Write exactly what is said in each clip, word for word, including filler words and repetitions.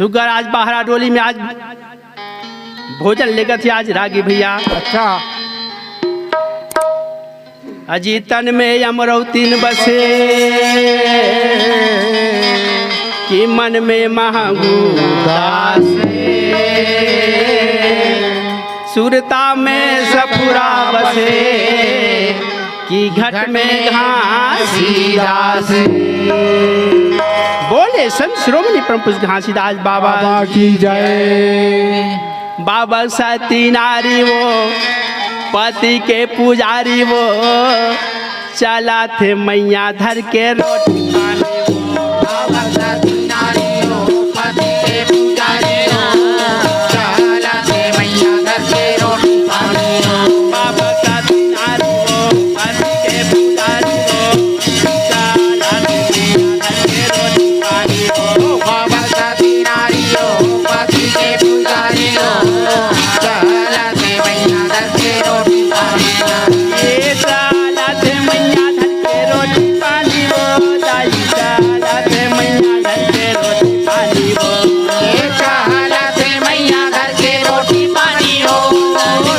सुग्घर आज बाहरा डोली में आज भोजन लेगत हे आज रागी भैया। अच्छा। अजी तन में अमरौतिन बसे, कि मन में महंगू दास। सुरता में सफुरा बसे, कि घट में घासीदास। बोले संत शिरोमणि परम पूज्य घासीदास बाबा बाबा की जय। बाबा सती नारी वो, पति के पुजारी वो, चलत हे मइया धर के रोटी पानी वो। बाबा सती नारी वो, पति के पुजारी वो, चलत हे मइया धर के रोटी पानी वो। बाबा सती नारी वो, पति के पुजारी वो, चलत हे मइया धर के रोटी पानी वो। बाबा सती नारी वो, पति के पुजारी वो, चलत हे मइया धर के रोटी पानी वो। ए चलत हे मइया धर के रोटी पानी वो, दाई चलत हे मइया धर के रोटी पानी वो। ए चलत हे मइया धर के रोटी पानी वो,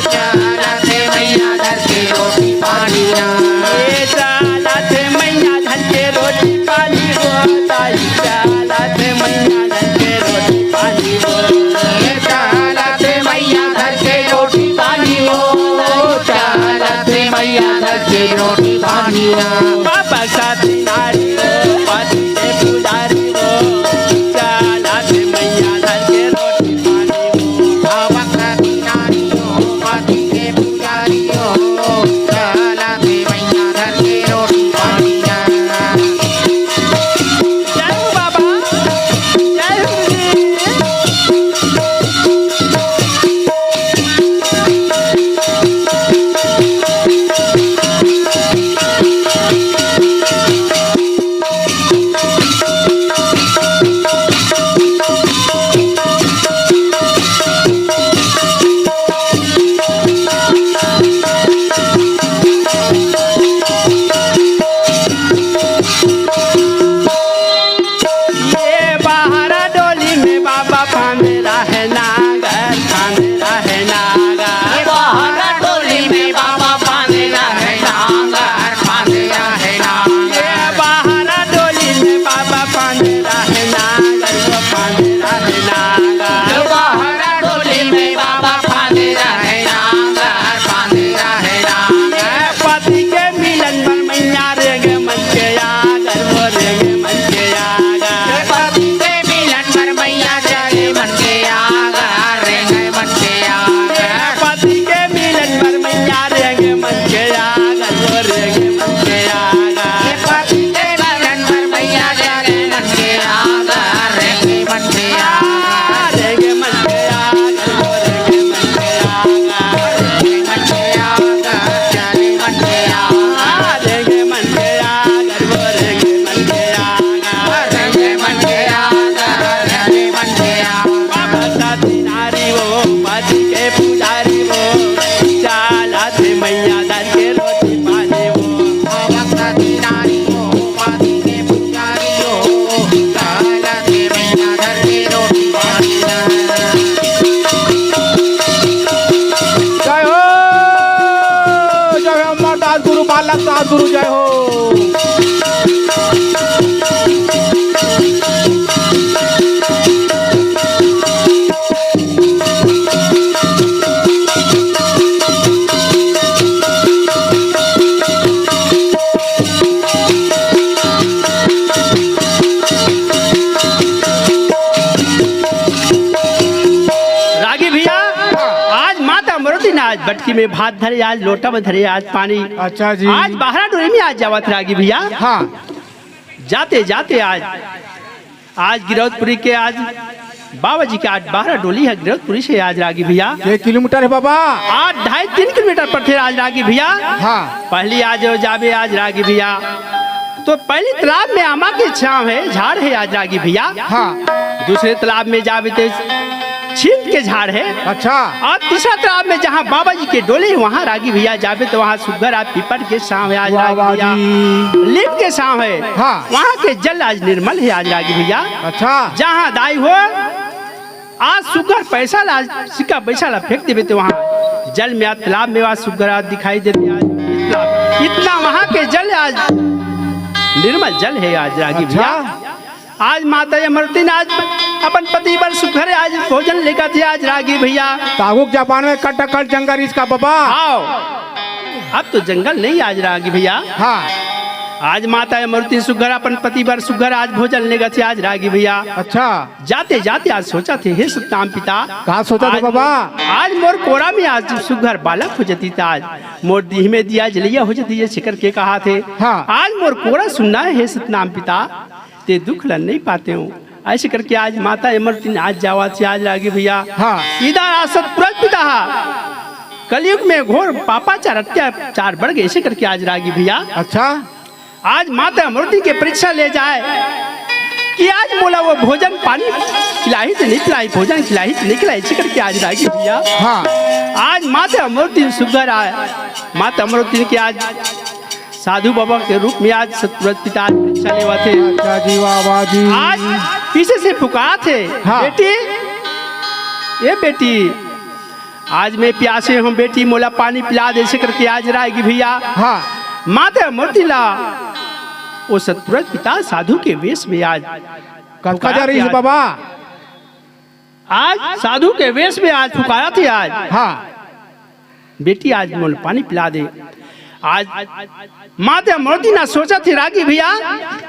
चलत हे मइया धर के रोटी पानी वो। ए चलत हे मइया धर के रोटी पानी वो, दाई चलत हे मइया धर के रोटी पानी वो। ए चलत हे मइया धर के रोटी पानी वो, चलत हे मइया धर के रोटी पानी वो। बाबा सती नारी वो, पति के पुजारी वो, चलत हे मइया धर के रोटी पानी वो। बाबा सती नारी वो, पति के पुजारी वो, चलत हे मइया धर के रोटी पानी वो। जय हो बाबा, जय हो जी। ये बाहरा डोली में बाबा फांदे रहे नागर, फांदे रहे नागर। ये बाहरा डोली में बाबा फांदे रहे नागर, फांदे रहे नागर। ये बाहरा डोली में बाबा फांदे रहे नागर, वो फांदे रहे नागर। ये बाहरा डोली में बाबा फांदे रहे नागर, फांदे रहे नागर। पति के मिलन बर मइया रेंगे मन के आगर, वो रेंगे मन के आगर। पति के मिलन बर मइया चले मन के आगर, रेंगे मन के आगर। पति के मिलन बर मइया रेंगे मन के आगर, वो रेंगे मन के आगर। पति के मिलन बर मइया चले मन के आगर, रेंगे मन के आगर। रेंगे मन के आगर, वो रेंगे मन के आगर। रेंगे मन के आगर, चले मन के आगर। रेंगे मन के आगर, वो रेंगे मन के आगर। रेंगे मन के आगर, चले मन के आगर। बाबा सती नारी वो, पति के पुजारी वो, चलत हे मइया धर के रोटी पानी वो। बाबा सती नारी वो, पति के पुजारी वो, चलत हे मइया धर के रोटी पानी वो। जय हो, जय हो, अमर दास गुरु, बालक दास गुरु, जय हो। रागी भैया, आज माता अमरौती ने आज बटकी में भात धरे, आज लोटा में धरे, आज पानी। अच्छा जी। आज बाहरा डोली में आज जावत रागी भैया। हाँ। जाते जाते आज, आज गिरौदपुरी के आज बाबा जी के आज बाहरा डोली हे गिरौदपुरी से आज रागी भैया। के किलोमीटर हे बाबा? आज ढाई तीन किलोमीटर पड़थे आज रागी भैया। हाँ। पहली आज जाबे आज रागी भैया, तो पहली तालाब में आमा के छाँव हे, झाड़ हे आज रागी भैया। हाँ। दूसरे तालाब में जाबे ते छींद के झाड़ हे। अच्छा। अउ तीसरा तालाब में जहाँ बाबा जी के डोली हे, वहाँ रागी भैया जाबे तो वहाँ सुग्घर आज पीपर के छाँव हे आज वाह, रागी वाह भैया। जी। लीम के छाँव हे। हाँ। वहाँ के जल आज निर्मल हे आज रागी भैया। अच्छा। जहाँ दाई हो पैसा ला, सिक्का पैसा ला फेंक देबे ते वहाँ जल में, आज तालाब में आज सुग्घर आज दिखाई देथे। आज इतना, इतना वहाँ के जल आज निर्मल जल हे आज रागी भैया। आज माता अमरौतिन आज अपन पति बर सुग्घर आज भोजन लेगथे आज रागी भैया। त आगू के जमाना में कट कट जंगल रिहिस का बबा? हाँ, अब तो जंगल नहीं आज रागी भैया। हाँ। आज माता अमरौतिन सुग्घर अपन पति बर सुग्घर आज भोजन लेगथे आज रागी भैया। अच्छा। जाते जाते आज सोचथे, हे सतनाम पिता, का सोचथे आज बबा? मोर, आज मोर कोरा में आज सुग्घर बालक हो जतिस, आज मोर दीह में दिया जलइया हो जतिस, जइसे करके कहाथे। हाँ। आज मोर कोरा सुन्ना हे, हे सतनाम पिता, ते दुख ल नहीं पातेव। अइसे करके आज माता अमरौतिन आज जावथे आज रागी भैया। हाँ। इधर आज सतपुरख पिता हा कलयुग में घोर पापाचार अत्याचार बढ़ गे, अइसे करके आज रागी भैया। अच्छा। आज माता अमरौतिन के परीक्षा ले जाय कि आज मोला वो भोजन पानी खिलाही त नहीं खिलाही, भोजन खिलाही त नहीं खिलाही, अइसे करके आज रागी भैया। हाँ। आज माता अमरौतिन सुग्घर आय, माता अमरौतिन के आज साधु बाबा के रूप में आज सतपुरख पिता आज परीक्षा लेवथे। अच्छा जी, वाह, वाह जी। आज पीछे से पुकारथे, हाँ। बेटी, ए बेटी, आज मैं प्यासे हँव बेटी, मोला पानी पिला दे, अइसे करके आज रागी भैया। हाँ। माता अमरौतिन ला वो सतपुरख पिता साधु के वेश में आज कतका पुकारथे जा रही है आज। बबा? आज साधु के वेश में आज पुकारथे आज। हाँ। बेटी, आज मोला पानी पिला दे। आज माता अमरौतिन आज सोचथे रागी भैया।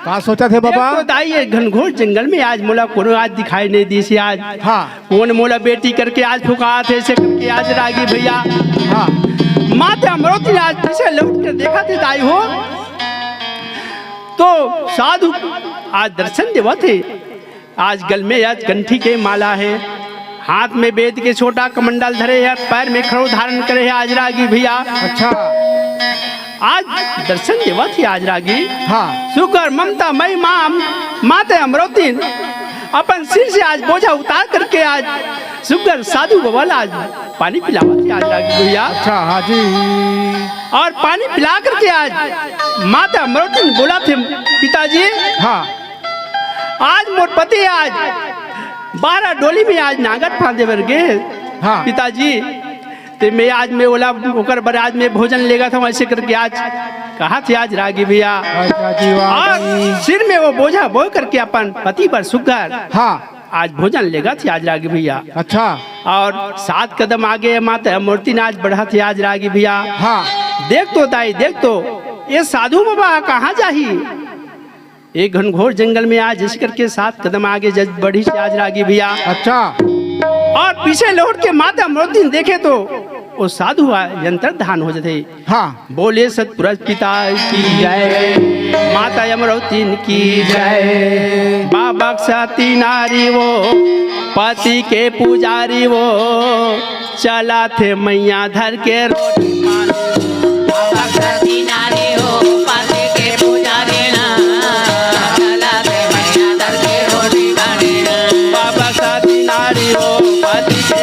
का सोचथे बबा? देख तो दाई, ये घनघोर जंगल में आज मोला कोनो आज दिखाई नहीं दिस हे आज। हाँ। कोन मोला बेटी करके आज पुकारथे, अइसे करके आज रागी भैया। हाँ। माता अमरौतिन आज पीछे लौट के देखथे दाई हो, तो साधु आज दर्शन देवथे। आज गल में आज कंठी के माला हे, हाथ में बेंत के छोटा कमंडल धरे हे, पैर में खड़ो धारण करे हे आज रागी भैया। अच्छा। आज दर्शन देवथे आज रागी। हाँ। सुग्घर ममता मई माँ, माता अमरौतिन अपन सिर से आज बोझा उतार करके आज सुग्घर साधु बाबा ला आज पानी पिलावथे आज रागी भैया। अच्छा, हाँ जी। और पानी पिला करके आज माता अमरौतिन बोलथे, पिताजी, हाँ। आज मोर पति आज बारह डोली में आज नांगर फांदे बर गे हे। हाँ। पिताजी, ते मैं आज मैं ओला, ओकर बर आज मैं भोजन लेगत हँव, अइसे करके आज कहाथे आज रागी भैया। अच्छा जी, वाह और जी। सिर में वो बोझा बोय करके अपन पति बर सुग्घर हाँ। आज भोजन लेगथे आज रागी भैया। अच्छा। और सात कदम आगे माता अमरौतिन आज बढ़थे आज रागी भैया। हाँ। देख तो दाई, देख तो, ये साधु बाबा कहाँ जाही? एक घनघोर जंगल में आज अइसे करके सात कदम आगे जब बढ़िस आज रागी भैया। अच्छा। और पीछे लौट के माता अमरौतिन देखे तो वो साधु अंतर्धान हो जाथे। हाँ। बोले सतपुरख पिता की जय, माता अमरौतिन की जय। बाबा सती नारी वो, पति के पुजारी वो, चलथे मइया धर के रोटी पानी। बाबा सती नारी हो, पति के पुजारी ना। चलथे मइया धर के रोटी पानी ना। बाबा सती नारी हो, पति के